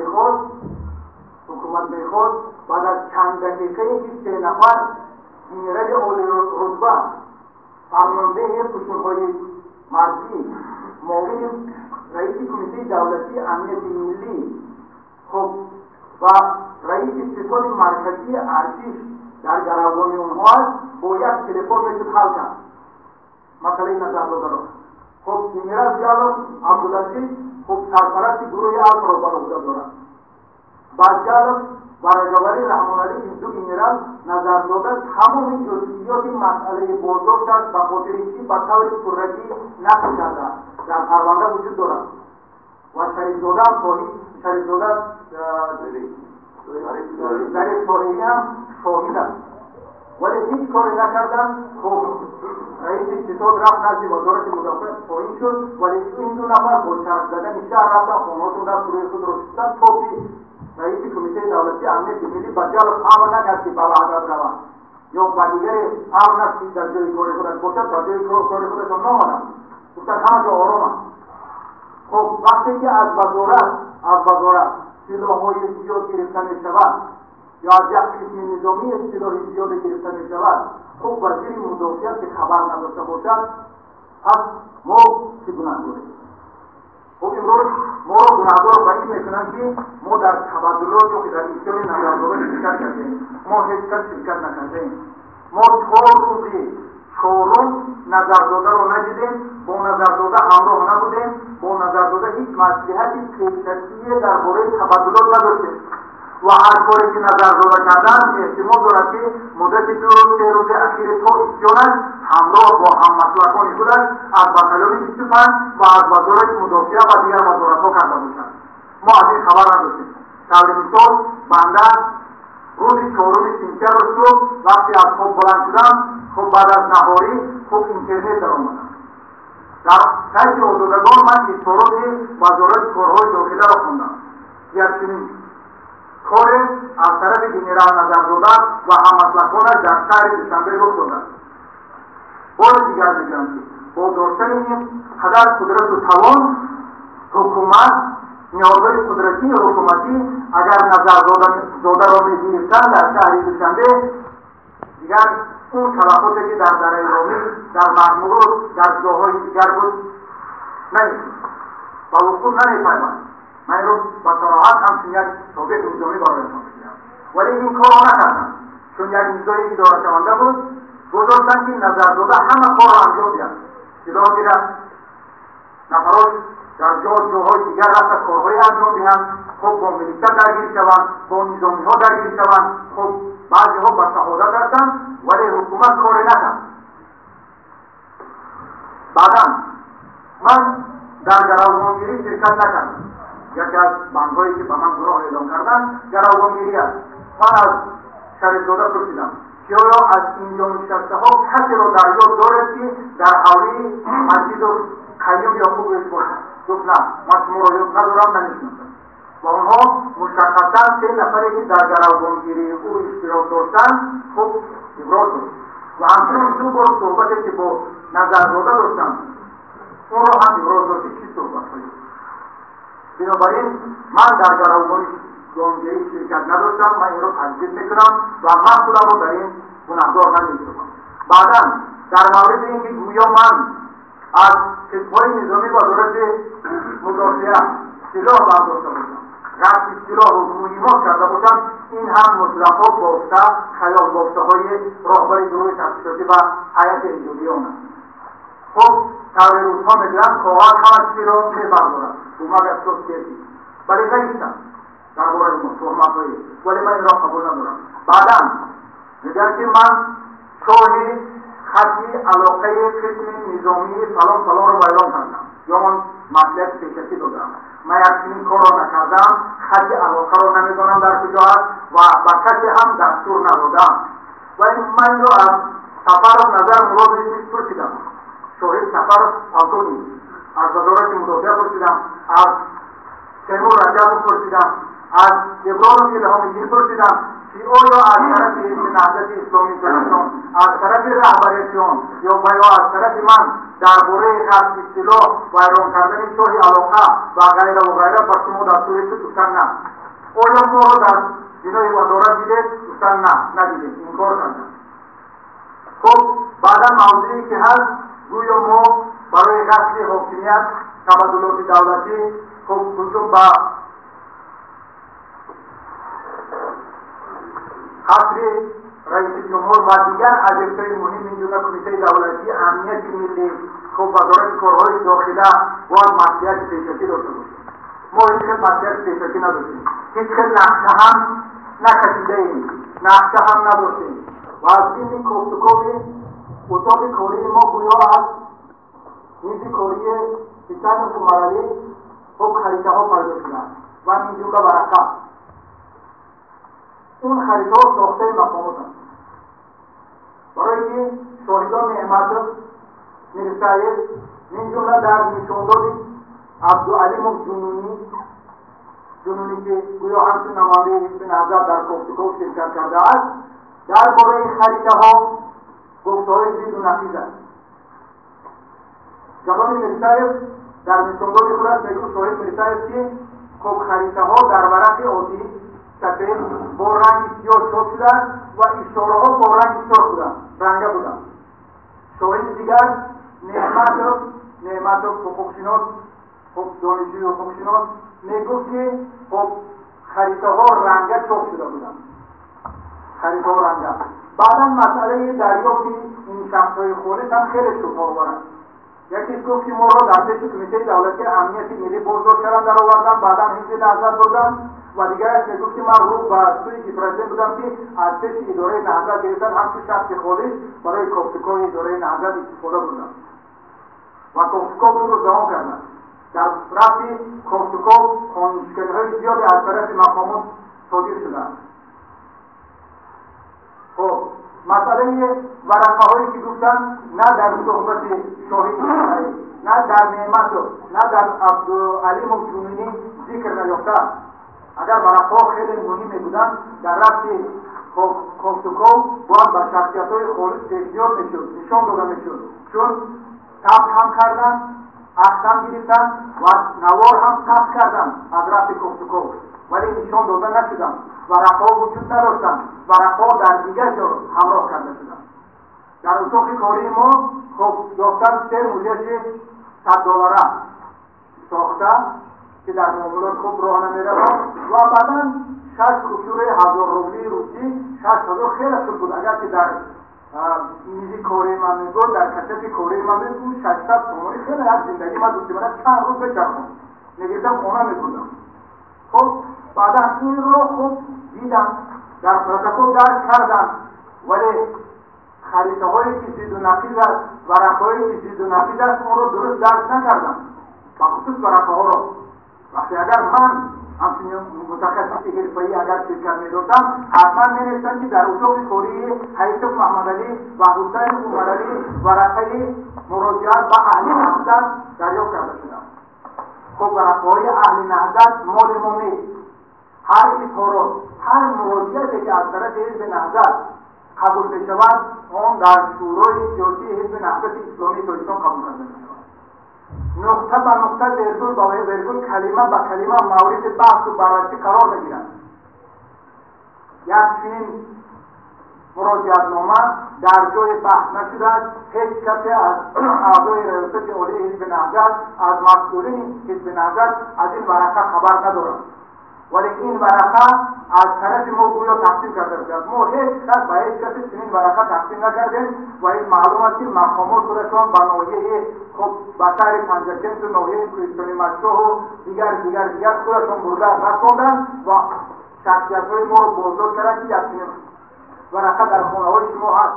мехост, ҳукумат мехост баъд аз чанд дақиқае ки се нафар генерали олирутба, фармондеҳи қушунҳои марзӣ, муовини раиси Кумитаи давлатии амнияти миллӣ, хуб, ва раиси ситоди марказии артиш дар гаравгони онҳо аст, бо як телефон мешуд ҳал кард масъалаи Назарзодаро. Хуб, генерал Ҷалов Абдулазиз, хуб, сарпарасти гурӯҳи Алфро бар уҳда дорад. Баъд Ҷалов ва Раҷабалӣ Раҳмоналӣ, ин ду генерал, Назарзода тамоми ҷузъиёти масъалаи боздошташ ба хотири чӣ ба таври пуррагӣ нақл кардааст, дар парванда вуҷуд дорад. Ва Шарифзода шоҳид, Шарифзода Зариф Тоҳирӣ ҳам шоҳид аст, вале ҳеҷ коре накарданд. Хуб, раиси ситод рафт назди Вазорати мудофиа, поин шуд, вале ин ду нафар бо чарх задани шаҳр рафтан, хонаҳошон даст рӯи худро шустанд, то ки раиси Кумитаи давлатии амнияти миллӣ ба Ҷалов амр накард, ки ба Ваҳдат раванд, ё ба дигаре амр накард, ки дар ҷои кори худаш бошад. Ба ҷои кори худашон номаданд, гуфтанд, ҳама ҷо ором аст. Хуб, вақте ки аз вазорат силоҳҳои зиёд гирифта мешавад ё аз як қисми низомии силоҳи зиёде гирифта мешавад, хуб, вазири мудофиа ки хабар надошта бошад, пас мо чӣ гунаҳдорем? Хуб, имрӯз моро гунаҳдор ба ин мекунанд, ки мо дар табаддулот ё ки дар исёни Назарзода ширкат кардем. Мо ҳеҷ кас ширкат накардем. Мо 4 рӯзи чорум Назарзодаро надидем, бо Назарзода ҳамроҳ набудем, бо Назарзода ҳеҷ маслиҳати пешакие дар бораи табаддулот надоштем. Ва ҳар коре ки Назарзода карданд, эҳтимол дорад, ки муддати 2 рӯз, 3 рӯзи ахири то исёнаш ҳамроҳ бо ҳаммаслакони худаш аз батальони 25 ва аз Вазорати мудофиа ва дигар вазоратҳо карда бошанд. Мо аз ин хабар надоштем. Таври мисол, банда рӯзи 4 сентябр субҳ, вақте аз хоб баланд шудам, хуб, баъд аз наҳорӣ, хуб, интернет даромадам. Дар сайти Озодагон ман изҳороти Вазорати корҳои дохиларо хондам. Як чунин коре аз тарафи генерал Назарзода ва ҳаммаслаконаш дар шаҳри Душанбе рух додааст. Бори дигар мегӯям, ки бо доштани ин қадар қудрату тавон, ҳукумат, ниҳодҳои қудратии ҳукуматӣ агар Назарзодаро мегирифтанд дар шаҳри Душанбе, дигар он талафоте, ки дар Дараи Ромӣ, дар Мармуруд, дар ҷоҳои дигар буд, намешуд, ба вуқӯъ намепайваст. Ман инро ба сароҳат ҳамчун як собиқ низомӣ бароятон мегӯям. Вале ин корро накардам, чун як низои идорашаванда буд. Гузоштанд, ки Назарзода ҳама корро анҷом диҳад, силоҳ гирад, нафарош дар ҷоҳои дигар рафта корҳое анҷом диҳанд, хуб, бо милиса даргир шаванд, бо низомиҳо даргир шаванд. Хуб, баъзеҳо ба шаҳодат рафтанд, вале ҳукумат коре накард. Баъдан ман дар гаравгонгирӣ ширкат накардам. Яке аз бандҳое, ки ба ман гуноҳ эълон карданд, гаравгонгирӣ аст. Ман аз Шарифзода пурсидам, ки оё аз инҷо нишастаҳо касеро дар ёд доред, ки дар ҳавлии Маҷиду Қаюм Ёқубович бошад? Гуфт: «На, ман шуморо ёд надорам, намешиносам». Ва онҳо мушаххасан се нафаре, ки дар гаравгонгирии ӯ иштирок доштанд, хуб, иброз дошт. Ва ҳамчунин ду бор суҳбате, ки бо Назарзода доштам, онро ҳам иброз дошт, ки чӣ суҳбатҳое. Бинобар ин ман дар гаравгонгирӣ ширкат надоштам, ман инро таҷдид мекунам ва ман худамро дар ин гунаҳдор намешуморам. Баъдан дар мавриди ин ки гӯё ман аз қисмҳои низомӣ Вазорати мудофиа силоҳ бардошта бошам, ғасби силоҳу муҳимот карда бошам, ин ҳам мутлақо бофта, хаёл бофтаҳои роҳбари гурӯҳи тафтишотӣ ва ҳайати иҷодии он аст. Хуб, таври рӯзҳо мегӯянд, коғаз ҳама чизеро мебардорад, бумага всё стерпит. Вале навиштам дар бораи мо туҳматҳое, вале ман инро қабул надорам. Баъдан мегӯянд, ки ман шоҳи хати алоқаи қисми низомии фалон фалонро вайрон кардам ё ман маслиҳати пешакӣ додам. Ман як чунин корро накардам, хати алоқаро намедонам дар куҷо аст ва ба касе ҳам дастур надодам. Ва ман инро аз Сафаров Назар Муродович пурсидам, шоҳид Сафаров, полковник аз Вазорати мудофиа пурсидам, аз Темур Раҷабов пурсидам, аз Иброҳим Илҳомиддин пурсидам, ки оё аз тарафи Ҳизби Наҳзати Исломии Тоҷикистон, аз тарафи раҳбарияти он ё ва ё аз тарафи ман Дар бораи ғасби силоҳ, вайрон кардани чоҳи алоқа ва ғайра ва ғайра ба шумо дастуре шуд? Гуфтан на. Оё моро дар бинои вазорат дидед? Гуфтан на, надидем, инкор карданд. Хуб, баъдан мавзӯе ки ҳаст, гӯё мо барои ғасби ҳокимият, табаддулоти давлатӣ, хуб, ҳуҷум ба қасри раиси ҷумҳур ва дигар объектҳои муҳим, ин ҷумла Кумитаи давлатии амнияти миллӣ, хуб, Вазорати корҳои дохила бояд маслиҳати пешакӣ дошта бошем. Мо ҳеҷ хел маслиҳати пешакӣ надоштем, ҳеҷ хел нақша ҳам накашидаем, нақша ҳам надоштем. Ва аз зимни кофтукови утоқи кории мо гӯё аз мизи кории Ҳусайнов Умаралӣ, хуб, харитаҳо пайдо шуданд ва ин ҷумла варақа. Он харитаҳо сохтаи мақомот аст, барое ки шоҳидон Неъматов, Мирсаев, мин ҷумла дар нишондоди Абдуалимов Ҷунунӣ, ки гӯё ҳамчун намояндаи ҳизби Наҳзат дар кофтуков ширкат кардааст, дар бораи харитаҳо гуфтаҳои зидду нақиз аст. Ҷаноби Мирсаев дар нишондоди худаш мегӯфт, шоҳид Мирсаев, ки хуб, харитаҳо дар варақи оддӣ сафед бо ранги сиёҳ чоп шудааст ва ишораҳо бо ранги сурх буданд, ранга буданд. Шоҳиди дигар Неъматов, ҳуқуқшинос, хуб, донишҷӯи ҳуқуқшинос, мегуфт, ки хуб, харитаҳо ранга чоп шуда буданд, харитаҳо ранга. Баъдан масъалаи дарёфти ин шахсҳои холис ҳам хеле шубҳаовар аст. Якеш гуфт, ки моро дар пеши Кумитаи давлатии амнияти миллӣ боздошт карданд, дароварданд, баъдан ҳизби Наҳзат бурданд. Ва дигараш мегуфт, ки ман рӯ ба сӯи гипрозем будам, ки аз пеши идораи Наҳзат гирифтан, ҳамчун шахси холис барои кофтукови идораи Наҳзат истифода бурданд ва кофтуков ду рӯз давом карданд. Дар рафти кофтуков қонуншиканиҳои зиёде аз тарафи мақомот содир шуданд. Хуб, масъалаи варақаҳое ки гуфтанд, на дар суҳбати шоҳид, на дар Неъматов, на дар Абдуалимов Ҷунунӣ зикр наёфтааст. Агар варақаҳо хеле муҳиме буданд, дар рафти кофтуков бояд ба шахсиятҳои холис пешниҳод мешуд, нишон дода мешуд, чун сабт ҳам карданд, акс ҳам гирифтанд ва навор ҳам сабт карданд аз рафти кофтуков, вале нишон дода нашуданд. Варақаҳо вуҷуд надоштанд, варақаҳо дар дигар ҷо ҳамроҳ карда шуданд. Дар утоқи кории мо, хуб, ёфтан се мулияши 100 доллара сохта, ки дар муомилот хуб роҳ намеравад, ва баъдан шаш купюраи 1000 рублии русӣ. 6000 хеле шуд буд. Агар ки дар мизи кории ман мебуд, дар кашафи кории ман мебуд, 600 сомонӣ хеле як зиндагӣ ман дӯсти мана чанд рӯз мечархонд, мегирифтам, хона мебурдам. Хуб, баъдан инро, хуб, дидам, дар протокол дарҷ карданд, вале харитаҳое ки зидду нақиз аст, варақаҳое ки зидду нақиз аст, онро дуруст дарҷ накардам, бахусус варақаҳоро. Вақте агар ман ҳамчун мутахассиси ҳирфаӣ агар ширкат медодам, ҳатман менавиштам, ки дар утоқи кории Ҳайитов Маҳмадалӣ ва Ҳусайн Умаралӣ варақаи муроҷиат ба аҳли Наҳзат дарёфт карда шудам. Хуб, варақаҳои аҳли Наҳзат моли мо нест. Ҳар изҳорот, ҳар муроҷиате ки аз тарафи ҳизби Наҳзат қабул мешавад, он дар Шӯрои сиёсии ҳизби Наҳзати Исломии Тоҷикистон қабул карда мешавад, нуқта ба нуқта, вергул ба вергул, калима ба калима мавриди баҳсу баррасӣ қарор мегирад. Як чунин муроҷиатнома дар ҷои баҳс нашудааст. Ҳеҷ касе аз аъзои Раёсати Олии ҳизби Наҳзат, аз масъулини ҳизби Наҳзат аз ин варақа хабар надорад, вале ин варақа аз тарафи мо гӯё тақсим карда шудааст. Мо ҳеҷ кас ба ҳеҷ касе чунин варақа тақсим накардем ва ин маълум аст, ки мақомот худашон ба ноҳияи, хуб, ба шаҳри Панҷакенту ноҳияи Кӯҳистони Машшоҳу дигар, дигар, дигар худашон бурда расонданд ва шахсиятҳои моро боздошт карданд, ки як чунин варақа дар хонаҳои шумо ҳаст.